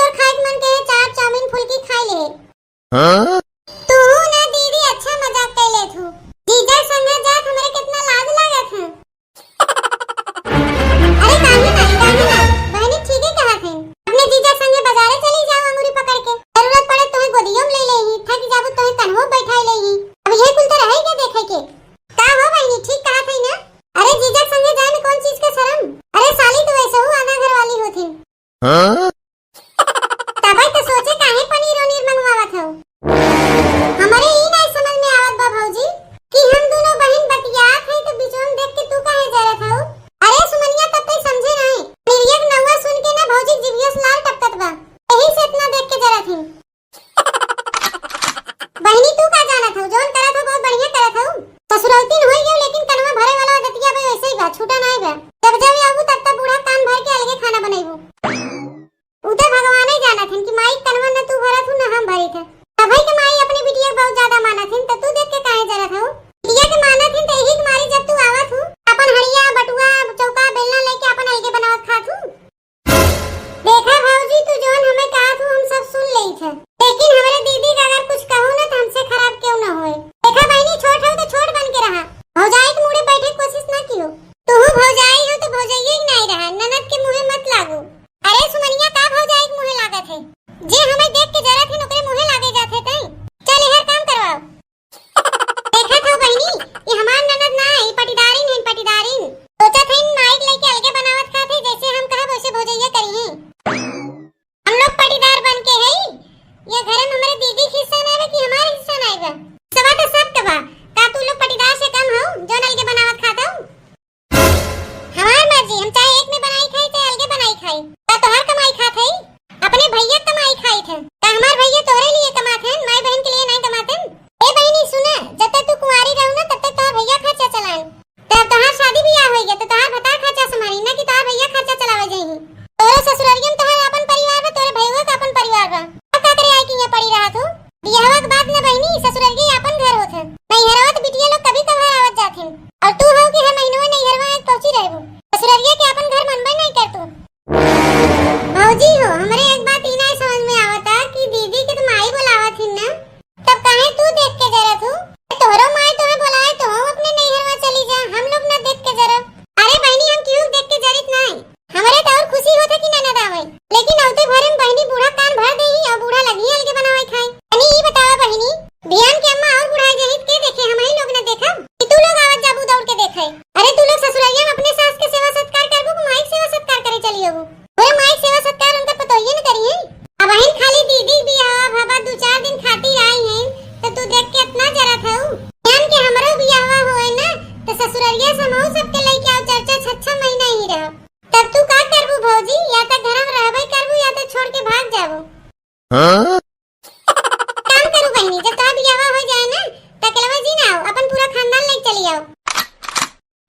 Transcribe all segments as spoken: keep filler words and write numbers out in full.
और खाए के मन कहे चाट, चाउमीन, फुल्की खाए ले। हाँ? तू ना दीदी, अच्छा मजाक कर ले तू। जीजा संगे जात हमरे कितना लाज लागत है। अरे काहे ना, काहे ना, बहनी ठीके कहत है। अपने जीजा संगे बाजारे चली जाओ अंगूरी पकड़ के। जरूरत पड़े तोहे गोदियो में ले लेही, थक जाबू तोहे कन्हवो बैठाई लेही। अब ये कुल तो रहे के देखे के। का हो बहनी, ठीक कहत है ना? अरे जीजा संगे जाए में कौन चीज के शर्म? अरे साली तो वैसे हूँ आधा घर वाली होती। हाँ? तबे तो सोचे काहे पनीर ओनीर मंगवावत हो। हमरे ई नहीं समझ में आवत बा भौजी कि हम दोनों बहन बतियात है तो बिचवन देख के तू काहे जरत हो? अरे सुमनिया तब तक समझे नहीं। पनीरिया के नौवा सुन के ना भौजी के जिभिया से लार टपकत बा। यही से इतना देख के जरत है। बहिनी, तू का जानत हऊ? जौन करत हऊ, बहुत बढ़िया करत हऊ। ससुरौतीन होई गयो, लेकिन कनवा भरे वाला आदतिया बे वैसे ही बा, छूटा नाई बा। जब जब आबू, तब तब बूढ़ा कान भर के अलगे खाना बनैबू। उ तो भगवान ही जानत हन कि माई कनवा न तू भरत हू, न हम भरित है। तभई के माई अपने बिटिया के बहुत ज्यादा मानत हन, त तू देख के काहे जरत हऊ? बिटिया के मानत हन, त यही के मारी जब तू आवत हू, अपन हड़िया, बटुआ, चौका, बेलना लेके अपन अलगे बनावत खात हू। देखा भौजी, तू जौन हमें कहत हू, हम सब सुन लेइत है, लेकिन हमरे दीदी का अगर कुछ कहू ना, तो हमसे खराब क्यों ना होए। देखा बहिनी, छोट हो तो छोट बन के रहा, भौजाई के मुड़े बैठे के कोशिश ना कियो। तू भौजाई हो तो भौजाइये के नाई रहा, ननद के मुँहे मत लागू। अरे सुमनिया, का भौजाई के मुँहे लागत है? जे हमें देख के जरत है, ओकरे मुँहे लागे जात है तई। चल, एहर काम करवाओ। देखत हो बहिनी, ई हमार ननद ना है, ई पटीदारिन है, पटीदारिन। सोचत है माइक लेके अलगे बनावत खात है, जैसे हम कहब वैसे भौजैया करी है। हम लोग पटीदार बन के है, ये घर में हमारे दीदी के हिस्सा ना आवे कि हमारे हिस्सा ना आवे? सवा तो सब के बा। का तू लोग पटीदार से कम हो, जौन अलगे बनावत खात हो? हमार मर्जी, हम चाहे एक में बनाई खाई, चाहे अलगे बनाई खाई। का तोहार कमाई खात है? अपने भैया कमाई खाई थे। का हमार भैया तोहरे लिए कमात हैं, माई बहन के लिए नहीं कमात हैं? ए बहिनी सुना, जब तक तू कुंवारी रहू ना, तब तक तोहार भैया खर्चा चलान। तब तोहार शादी ब्याह हो गया तो तोहार भतार खर्चा संभाली ना कि तोहार भैया खर्चा चलावे जाई। तोहरे ससुररियम तोहार अपन परिवार बा, तोहरे भैया का अपन परिवार बा। अब का करे आई कि यहाँ पड़ी रहा तू? बियाहवा के बाद न बहिनी, ससुररिये आपन घर होत है। नैहरवा त बिटिया लोग कभी कभार आवत जात हिन। और तू हो कि हर महीनवा नैहरवा आके पहुंची रहबू। ससुररिया के आपन घर मनबे नहीं कर तू। भौजी हो, हमरे एक बात ई नहीं समझ में आवता कि दीदी के तो माई बोलावत हिन ना, तब काहे तू देख के जरत हूँ? तोहरो माई तोहे बोलाए तो हम अपने नैहरवा चली जा, हम लोग ना देख के जरब। अरे बहिनी, हम केहू देख के जरित नहीं, हमरे त और खुशी होत है कि ननद आवे, लेकिन अवते भरे में बहिनी बूढ़ा कान भर देही और बूढ़ा लगी अलगे बनावे खाए। तनी ई बतावा बहिनी, भियान के अम्मा और बुढ़ाई जाही त के देखे, हम ही लोग न देखब कि तू लोग आवत जाबू दौड़ के देखे? अरे तू लोग ससुररिया में अपने सास के सेवा सत्कार करबू कि माई के सेवा सत्कार करे चली अबू? तोरे माई के सेवा सत्कार उनकर पतोहिए न करी है। अब बहिन खाली दीदी के बियाह भवा दू चार दिन खातिर आई है, तो तू देख के इतना जरत हऊ। भियान के हमरो बियाहवा होए ना, तो ससुररिया से हमहू सबके लेके आओ, चार चार छह छह महीना ही रहो। तब तू का करबू भौजी, या त घर में रहबे करबू या त छोड़ के भाग जाबू। हाँ? काम करू बहिनी, जब तोहार बियाहवा हो जाए ना, त अकेलवा जी ना आओ, अपन पूरा खानदान लेके चली आओ।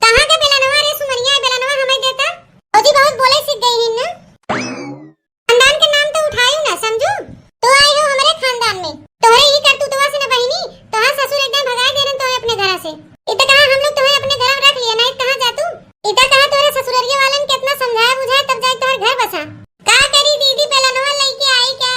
कहाँ के बेलनवा रे सुमनिया, बेलनवा हमें देता। भौजी बहुत बोले सीख गई हिन ना। खानदान के नाम तो उठायू ना समझू। तू आई हो हमरे खानदान में, तोहरे ही करतूतवा से ना बहिनी, तोहार ससुर एकदम भगाए देरन तोहे अपने घरा से। इत कहा हम लोग तोहे अपने घर में रख लिया, नहीं कहाँ जा तू? इत कहा तोहरे ससुररिया वालन के इतना समझाया बुझाया तब जाए तोहर घर बसा। का करी दीदी, बेलनवा लेके आई क्या?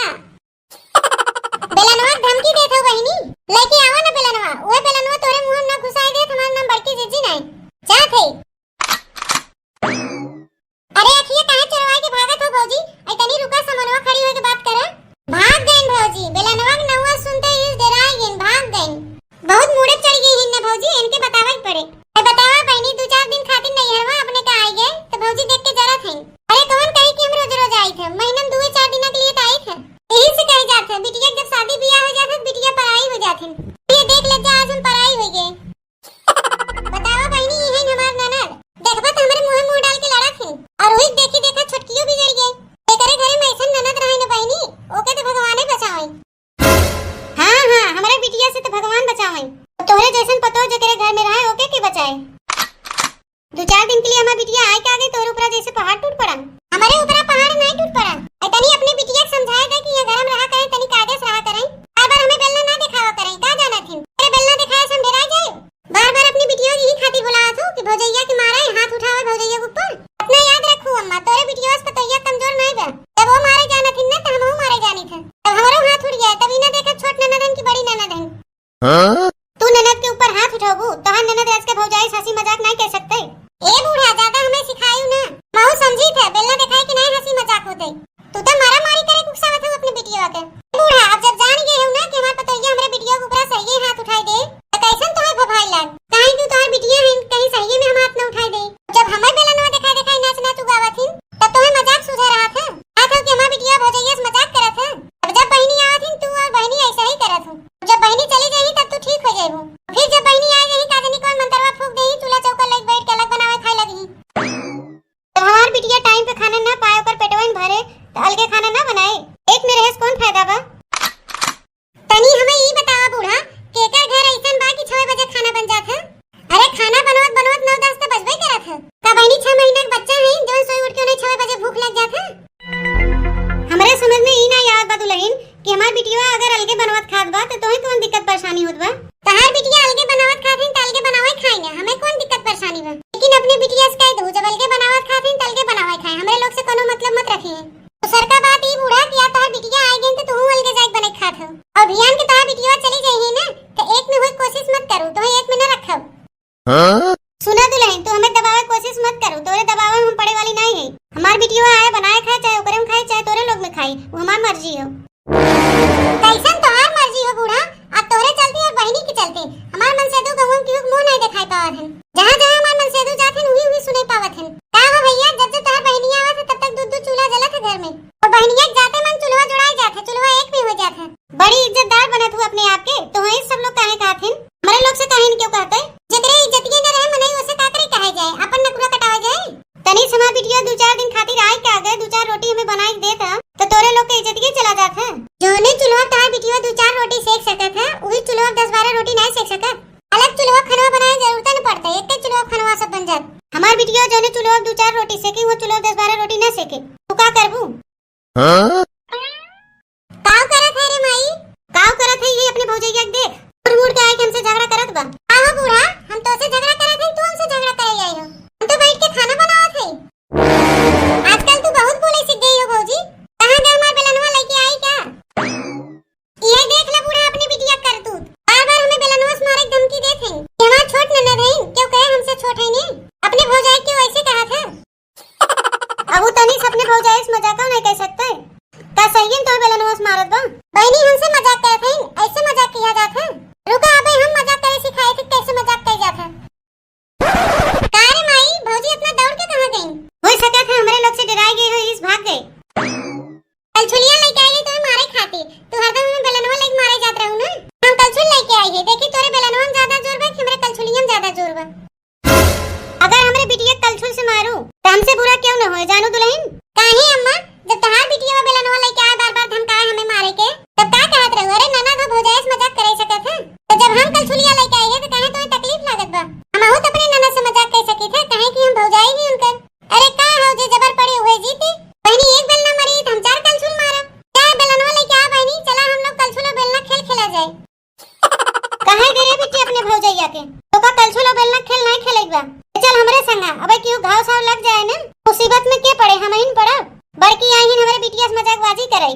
तू ननद के ऊपर हाथ उठउबू, तोहार ननद रच के भौजाई से हँसी मजाक नाहीं कइ सकतइ। ए बूढ़ा, ज्यादा हमइ सिखायू न, महू समझी थे, बेलना देखाए कि नाहीं हँसी मजाक होतइ। तू त मारा मारी करे उकसावत हउ अपने बिटिया के। ए बूढ़ा, अब जब जान गए हउ न कि हमार पतोहिया हमरे बिटिया के ऊपर सही हाथ उठाइ दे, त कइसन तोहइ भभाइ लाग? काहे कि तोहार बिटिया है, कहीं सही में हम हाथ न उठाइ दे। जब हमइ बेलनवा देखाए देखाए नाच नाच उगावत हिन, तब तोहइ मजाक सूझे रहत है। कहत हउ कि हमार बिटिया भौजइया से मजाक करत है। अब जब बहिनी आवत हिन, तू अउर बहिनी अइसे ही करत हउ। जब बहिनी चली जाही, तब तू ठीक होइ जइबू। फिर जब बहिनी आइ जाही, का जानी कउन मंतरवा फूँक देही, चूल्हा चौका लइके बइठ के अलग बनावे खाए लगही। जब हमार बिटिया टाइम पे खाना न पाए, ओकर पेटवा न भरे, त अलगे खाना न बनाए। एक में रहे से कउन फायदा बा? तनी हमइ ई बतावा बूढ़ा, केकर घर अइसन बा कि छवे बजे खाना बन जात है? अरे खाना बनवत बनवत नौ दस त बजबइ करत है। का बहिनी छह महीना के बच्चा है, जउन सोइ उठ के उन्हें छवे बजे भूख लग जात है? हमरे समझ में ई नाहीं आवत बा दुलहिन कि हमार बिटिया अगर अलगे बनवत खात बा त तोहे कउन दिक्कत परेशानी होत बा? तहार बिटिया अलगे बनावत खात हिन त अलगे बनावे खाए न, हमइ कउन दिक्कत परेशानी बा? लेकिन अपने बिटिया से कहि दू, जब अलगे बनावत खात हिन त अलगे बनावे खाए, हमरे लोग से कउनो मतलब मत रखिहे। दूसरका बात ई बूढ़ा कि आज तोहार बिटिया आइ गइन त तुहूँ अलगे जाइके बने खात हउ। अउर बिहान के तोहार बिटिया चली जइहे न, त एक में होइ कोसिस मत करू, तोहे एक में न रखब। सुना दुलहिन, तू हमइ दबावे कोसिस मत करू, तोरे दबावे में हम पड़े वाली नाहीं है। हमार बिटिया आए बनाए खाए, चाहे ओकरे में खाए, चाहे तोरे लोग में खाए, उ हमार मर्जी हउ। कइसन तोहार मर्जी हउ बूढ़ा? अब तोहरे चलते अउर बहिनी के चलते हमार मनसेधू गउँवा में केहू के मुँह नाहीं देखाइ पावत हन। जहाँ जहाँ हमार मनसेधू जात हन, उहीं उहीं सुनइ पावत हन। का हो भइया, जब जब तोहार बहिनिया आवत है, तब तक दू दू चूल्हा जलत है घर में। अउर बहिनिया के जाते मन चूल्हा जुड़ाइ जात है, चूल्हा एक में होइ जात है। बड़ी इज्जतदार बनत हउ अपने आप के, तोहइ सब लोग काहे कहत हिन? हमरे लोग से काहे न केहू कहतइ? जेकरे इज्जतिये न रहे मनई, ओसे का करे कहे जाए, आपन नकुरा कटावे जाए? तनी से हमार बिटिया दू चार दिन खातिर आइ के अगर दू चार रोटी हमइ बनाइ के देत ह, त तोरे लोग के इज्जतिये चला जात ह। जउने चूल्हा तहार बिटिया दू चार रोटी सेक सकत ह, उही चूल्हा दस बारह रोटी नाहीं सेक सकत। अलग चूल्हा खनवा बनाए जरूरत न पड़त, एक्के चूल्हा खनवा सब बन जात। हमार बिटिया जउने चूल्हा दू चार रोटी सेके, उहे चूल्हा दस बारह रोटी न सेके। तू का करबू? हाँ? काव करत है रे माई? काव करत है ये अपने भौजैया के देख? मुड़ मुड़ के आइके हमसे झगड़ा करत बा। आहो बूढ़ा, हम तोसे झगड़ा करत हई, तू हमसे झगड़ा करे आई हो? हम तो बैठ के खाना बनावत हई। आजकल तू बहुत बोले सीख गई हो भौजी। कहाँ गए हमार बेलनवा लेके आई का? ये देख ले बूढ़ा अपने बिटिया करतूत। बार बार हमें बेलनवा से मारे के धमकी देत हई। ये हमार छोट ननद हई, केहू कहे हमसे छोट हई नी। अपने भौजाई के वैसे कहा था। अब उ तनी से अपने भौजाई से मजाक नाहीं कह सकते? का सही में तोहे बेलनवा से मारत बा? बहिनी, हमसे मजाक करत हईन, ऐसे मजाक किया जात है? रुका, अबे हम मजाक करे सिखाए थे, कैसे मजाक कइल जात है। का रे माई, भौजी इतना दौड़ के कहाँ गई? हो सकत है हमरे लोग से डराई गई हो, इस भाग गई। कलछुलिया लेके आई है तोहे मारे खातिर, तू हरदम हमें बेलनवा लेके मारे जात रहू ना। हम कलछुल लेके आई है, देखी तोरे बेलनवा में ज्यादा जोर बा कि हमरे कलछुलिया में ज्यादा जोर बा। अगर हमरे बिटिया के कलछुल से मारू, त हमसे बुरा केहू न होए, जानू दुलहिन। काहे अम्मा, जब तहार बिटिया बेलनवा लेके आए बार बार धमकाए हमें मारे के, तब का कहत रहू? अरे ननद हो, भौजाई से मजाक करे सकत है, तो जब हम कलछुलिया लेके आई है तो काहे तोहे तकलीफ लागत बा? हमहू तो अपने ननद से मजाक कर सकी थे, काहे कि हम भौजाई ही उनकर। अरे का हो, जे जबर पड़े उहे जीती। बहिनी एक बेलना मरी तो हम चार कलछुल मारा। चार बेलनवा लेके आ बहिनी, चला हम लोग कलछुल और बेलना खेल खेला जाए। कहाँ गए रे बिट्टी अपने भौजैया के? तोका कलछुल और बेलना खेल नाहीं खेले के बा। चल हमरे संगा, अबे केहू घाव साव लग जाए ना, मुसीबत में के पड़े, हमहिन पड़ब। बड़की आइहिन हमरे बिटिया से मजाकबाजी करे।